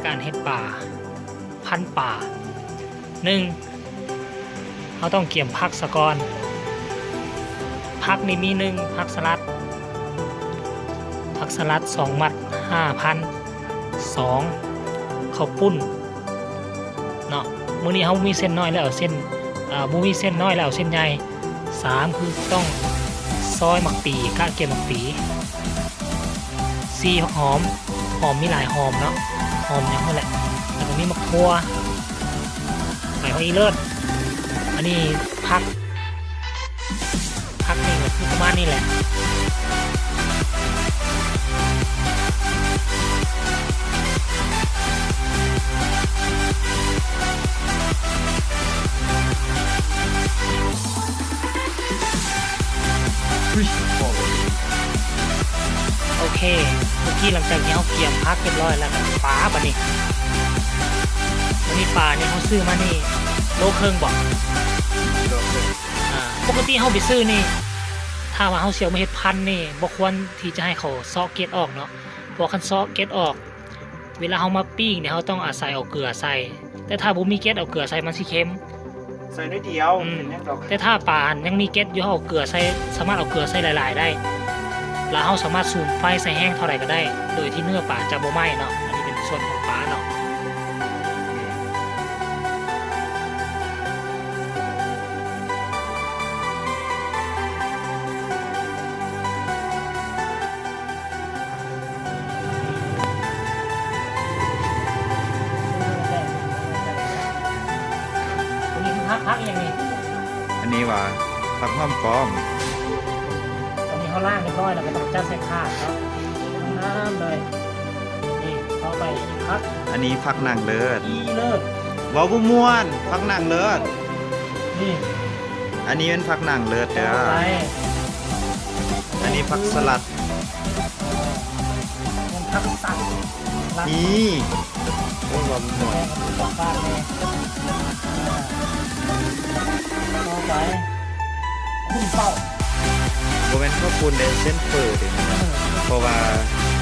ການເຮັດປາ ພັນປາ ໜຶ່ງ ເຮົາຕ້ອງກຽມຜັກສາກ່ອນ. ຜັກນີ້ມີ ໜຶ່ງ ຜັກສະຫຼັດ ຜັກສະຫຼັດສອງມັດ ຫ້າພັນ. ສອງ ເຂົ້າປຸ້ນເນາະ. ມື້ນີ້ເຮົາບໍ່ມີເສັ້ນນ້ອຍແລ້ວ ເສັ້ນ ເອີ ບໍ່ມີເສັ້ນນ້ອຍແລ້ວ ເສັ້ນໃຫຍ່. ສາມ ຄືຕ້ອງຊອຍໝາກປີ ກະກຽມໝາກປີ. ສີ່ ຜັກຫອມ ຫອມມີຫຼາຍຫອມເນາະ ຫອມຫຍັງຫັ້ນແຫຼະ ແລ້ວກໍມີໝາກຖົ່ວ ໃບຫອຍອີເລີດ. ອັນນີ້ຜັກ ຜັກນີ້ກໍຄືປະມານນີ້ແຫຼະ. ໂອເຄ ເມື່ອກີ້ຫຼັງຈາກທີ່ເຮົາກຽມຜັກຮຽບຮ້ອຍແລ້ວ ກໍປາບາດນີ້ ບາດນີ້ປານີ້ເຮົາຊື້ມານີ້ໂລເຄິ່ງບໍ? ໂລເຄິ່ງ. ອາ ປົກກະຕິເຮົາໄປຊື້ນີ້ ຖ້າວ່າເຮົາຊິເອົາມາເຮັດພັນນີ້ ບໍ່ຄວນທີ່ຈະໃຫ້ເຂົາເຊາະເກັດອອກເນາະ ເພາະຄັນເຊາະເກັດອອກ ເວລາເຮົາມາປີ້ງນີ້ ເຮົາຕ້ອງອາໄສເອົາເກືອໃສ່ ແຕ່ຖ້າບໍ່ມີເກັດເອົາເກືອໃສ່ ມັນຊິເຄັມ. ໃສ່ໜ້ອຍດຽວ ອືມ ເປັນຫຍັງດອກ. ແຕ່ຖ້າປາຫັ້ນຍັງມີເກັດຢູ່ ເຮົາເອົາເກືອໃສ່ ສາມາດເອົາເກືອໃສ່ຫຼາຍໆໄດ້ ແລ້ວເຮົາສາມາດສຸມໄຟໃສ່ແຮງເທົ່າໃດກໍໄດ້ ໂດຍທີ່ເນື້ອປາຈະບໍ່ໄໝ້ເນາະ. ອັນນີ້ເປັນສ່ວນຂອງປາເນາະ. ອັນນີ້ຄືຜັກ ຜັກອີ່ຫຍັງນີ້? ອັນນີ້ຫວາ ຜັກຫອມປ້ອມ. ຕອນນີ້ເຮົາລ້າງຮຽບຮ້ອຍແລ້ວ ກໍຕ້ອງຈັດໃສ່ຖາດເນາະ ງາມເລີຍ. ນີ້ ຕໍ່ໄປຜັກ ອັນນີ້ຜັກນາງເລີດ ອີເລີດ ເວົ້າບໍ່ມ່ວນ ຜັກນາງເລີດ. ນີ້ ອັນນີ້ແມ່ນຜັກນາງເລີດເດີ. ຕໍ່ໄປ ອັນນີ້ຜັກສະຫຼັດ ເອີ ແມ່ນຜັກສະຫຼັດ ນີ້ ໂອ້ຍ ວ່າບໍ່ມ່ວນ ແມ່ນຜັກສະຫຼັດແນ່. ອ່າ ຕໍ່ໄປ ຄຸນເປົ້າ ບໍ່ແມ່ນເຂົ້າປຸ້ນເດ້ ເສັ້ນເຝີເດ້. ເອີ ເພາະວ່າ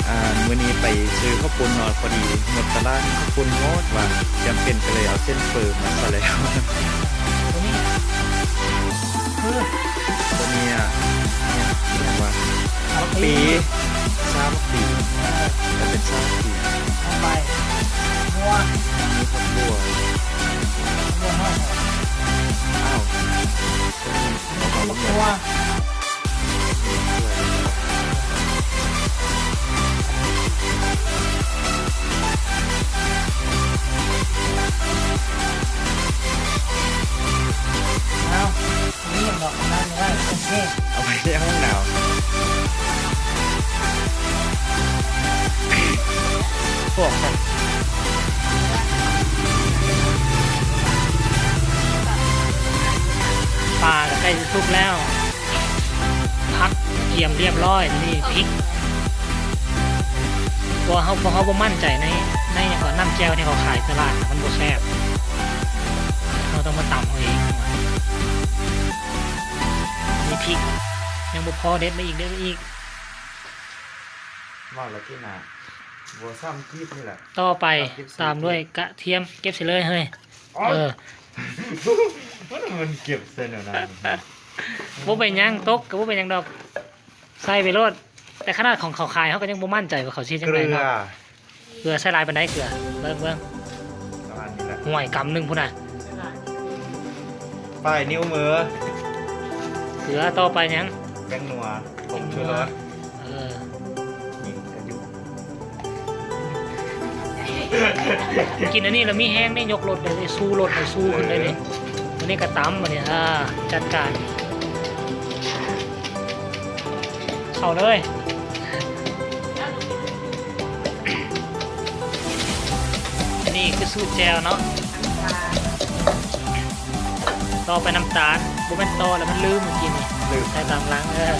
ອ່າ ມື້ນີ້ໄປຊື້ເຂົ້າປຸ້ນເນາະ ພໍດີໝົດຕະຫຼາດເຂົ້າປຸ້ນໝົດວ່າ ຈຳເປັນກໍເລີຍເອົາເສັ້ນເຝີມາຊະແລ້ວ. ຕົວນີ້ຄື ຕົວນີ້ ອະ ອີ່ຫຍັງ ອີ່ຫຍັງຫວາ? ໝາກປີ ຊາໝາກປີ ເອີ ເປັນຊາໝາກປີ. ຕໍ່ໄປ ບົວ ມີຜັກບົວ ບົວເຮົາ ອ້າວ ໝາກບົວ ເອົາ ນີ້ດອກນັ້ນໄວ້ ໂອເຄ ເອົາໄປໃນຫ້ອງໜາວ. ພວກ ປາກໍໃກ້ຊິສຸກແລ້ວ ຜັກກຽມຮຽບຮ້ອຍ. ນີ້ພິກ ເພາະເຮົາ ເພາະເຮົາບໍ່ໝັ້ນໃຈໃນ ໃນຫຍັງເກາະ ນ້ຳແຈ່ວທີ່ເຂົາຂາຍຕະຫຼາດ ມັນບໍ່ແຊບ ເຮົາຕ້ອງມາຕຳເຮົາເອງ. ມີພິກ ຍັງບໍ່ພໍ ເດັດມາອີກ ເດັດມາອີກ. ເວົ້າລະກິນນະ ບໍ່ຊ້ຳກີບນີ້ແຫຼະ. ຕໍ່ໄປ ຕາມດ້ວຍກະທຽມ ເກັບໃສ່ເລີຍເຮີ້ຍ. ໂອ້ຍ ເອີ ມັນ ມັນເກັບໃສ່ແນວນັ້ນ ບໍ່ເປັນຫຍັງ ຕົກກໍບໍ່ເປັນຫຍັງດອກ ໃສ່ໄປໂລດ. ແຕ່ຂະໜາດຂອງເຂົາຂາຍ ເຮົາກໍຍັງບໍ່ໝັ້ນໃຈວ່າເຂົາຊິເຮັດຈັ່ງໃດເນາະ. ເກືອ ເກືອໃສ່ຫຼາຍປານໃດ? ເກືອ ເບິ່ງ ເບິ່ງ ປະມານນີ້ແຫຼະ. ຫ້ວຍ ກຳໜຶ່ງພຸ້ນນະ ປາຍນິ້ວມື. ເກືອ ຕໍ່ໄປຫຍັງ? ແປ້ງນົວ ຜົງຊູລົດ. ເອີ ຍິງກະຍຸ ກິນອັນນີ້ລະມີແຮງເດ້ ຍົກລົດໄດ້ເດ້ ສູ້ລົດໄດ້ ສູ້ຂຶ້ນໄດ້ເດ້. ເອີ ອັນນີ້ກະຕຳ ອັນນີ້ ອ່າ ຈັດການ ເຂົ້າເລີຍ. ອັນນີ້ຄືສູດແຈ່ວເນາະ. ຕໍ່ໄປນ້ຳຕານ ບໍ່ແມ່ນຕໍ່ແລ້ວ ມັນລືມເມື່ອກີ້ນີ້ ລືມ ໃສ່ຕາມຫຼັງ. ເອີ ໂອ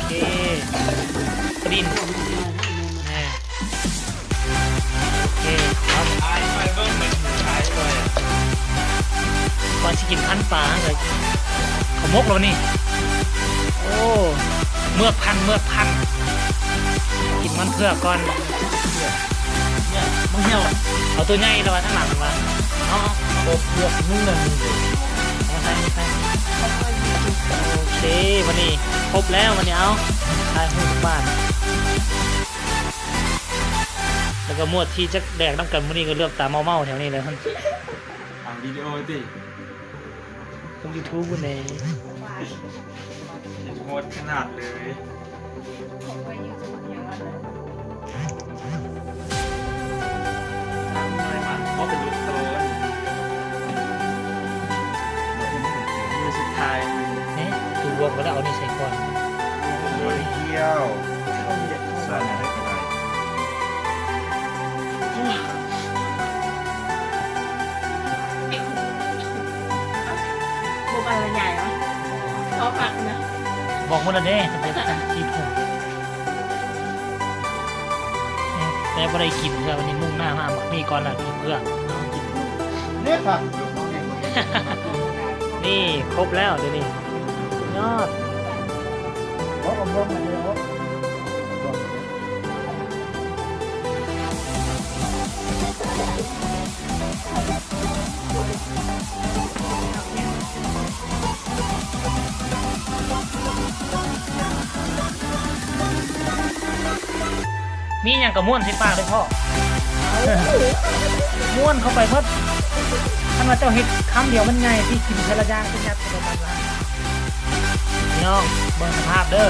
ເຄ ປາດິນ ແນ່ ໂອເຄ ເອົາ ກ່ອນຊິກິນພັນປາ ເຮົາກໍເຂົ້າໝົກແລ້ວນີ້. ໂອ້ ເມືອກພັນ ເມືອກພັນ ກິນມັນເຜືອກກ່ອນ. ເອົາໂຕໃຫຍ່ລະວ່າທາງຫຼັງວ່າເນາະ ຄົບເກືອບໜຶ່ງນາທີເລີຍ ເອົາໃສ່ ໃສ່ ໂອເຄ ບັດນີ້ຄົບແລ້ວ ບັດນີ້ເອົາ ຖ່າຍຮູບບ້ານ ແລ້ວກໍໝວດທີ່ຈະແດກນຳກັນມື້ນີ້ກໍເລືອກຕາເມົາໆແຖວນີ້ແຫຼະ ເອົາວິດີໂອຕິ. ລົງຢູທູບພຸ້ນແຫຼະ ໂຫດຂະໜາດເລີຍ ເອົາເປັນລູກໂຕ ມື້ສຸດທ້າຍ ເນາະ ຕູລວມກໍໄດ້ເອົານີ້ໃສ່ກ່ອນ ບໍ່ໄດ້ກ່ຽວ ໃສ່ໄດ້ກໍໄດ້. ບໍ່ໄປລະໃຫຍ່ວະ ຊອບຜັກນະ ບອກໝົດແລ້ວເດ້ ທີ່ຜູກ ແຕ່ບໍ່ໄດ້ກິນເທື່ອ ວັນນີ້ມຸ່ງໜ້າມາໝາກນີ້ກ່ອນ ແລ້ວກິນເພື່ອ ເດ້ຜັກ ນີ້ຄົບແລ້ວດຽວນີ້ ຍອດ ບໍ່ ບໍ່ ບໍ່ ມີຫຍັງກໍມ້ວນໃສ່ປາກເດີ້ພໍ່ ມ້ວນເຂົ້າໄປໝົດ ຄັນວ່າເຈົ້າເຮັດຄຳດຽວມັນໃຫຍ່ ທີ່ກິນແຕ່ລະຢ່າງ ຄືຍັດເຂົ້າໄປຕາມລາງ. ພີ່ນ້ອງເບິ່ງສະພາບເດີ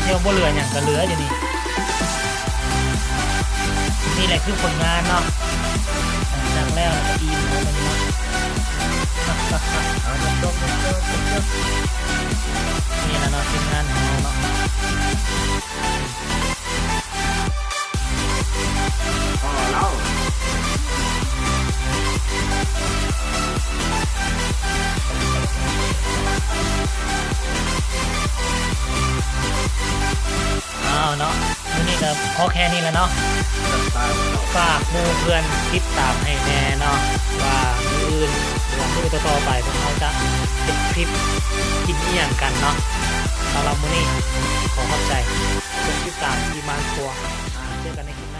ເຈົ້າບໍ່ເຫຼືອຫຍັງກໍເຫຼືອຢູ່ນີ້ ນີ້ແຫຼະຄືຜົນງານເນາະ ຫຼັງຈາກແລ້ວກໍອີ່ມເນາະ ນີ້ແຫຼະເນາະ ທີມງານຂອງເຮົາເນາະ. ພໍແລ້ວ ອ້າວເນາະ ມື້ນີ້ກໍພໍແຄ່ນີ້ແຫຼະເນາະ ຝາກໝູ່ເພື່ອນຕິດຕາມໃຫ້ແດ່ເນາະ ວ່າມື້ອື່ນ ຫຼືວ່າມື້ຕໍ່ໆໄປ ພວກເຮົາຈະເຮັດຄລິບກິນອີ່ຫຍັງກັນເນາະ. ສຳລັບມື້ນີ້ຂໍຂອບໃຈ ກົດຕິດຕາມທີ່ມາຄົວ ເຈີກັນໃນຄລິບ